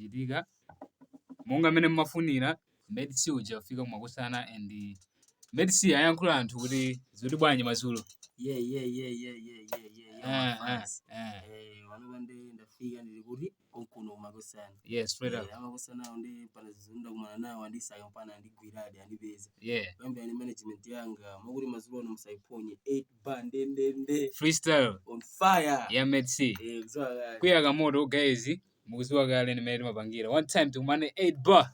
zachitika monga mmene mmafunira. Med C uja afika kumakosana and Med C ayankhula anthu kuti zikuti bwanji madzulo. Yeah, my fans. Panopa nde ndafika, ndili kuti konkuno kumakosana. Yeah, straight up. Amakosana awo ndi pana zizunda kumana nawo, andisaka mpana andigwiradi, andipeza. Kuyambira ndi management yanga, mokuti madzulo ano musaiphonye 8 bar ndendende. Freestyle on fire. Ya Med C. Kudziwa kale. Kuyaka moto guys, mukuziwa kale nimene timapangira. One time, tikumane 8 bar.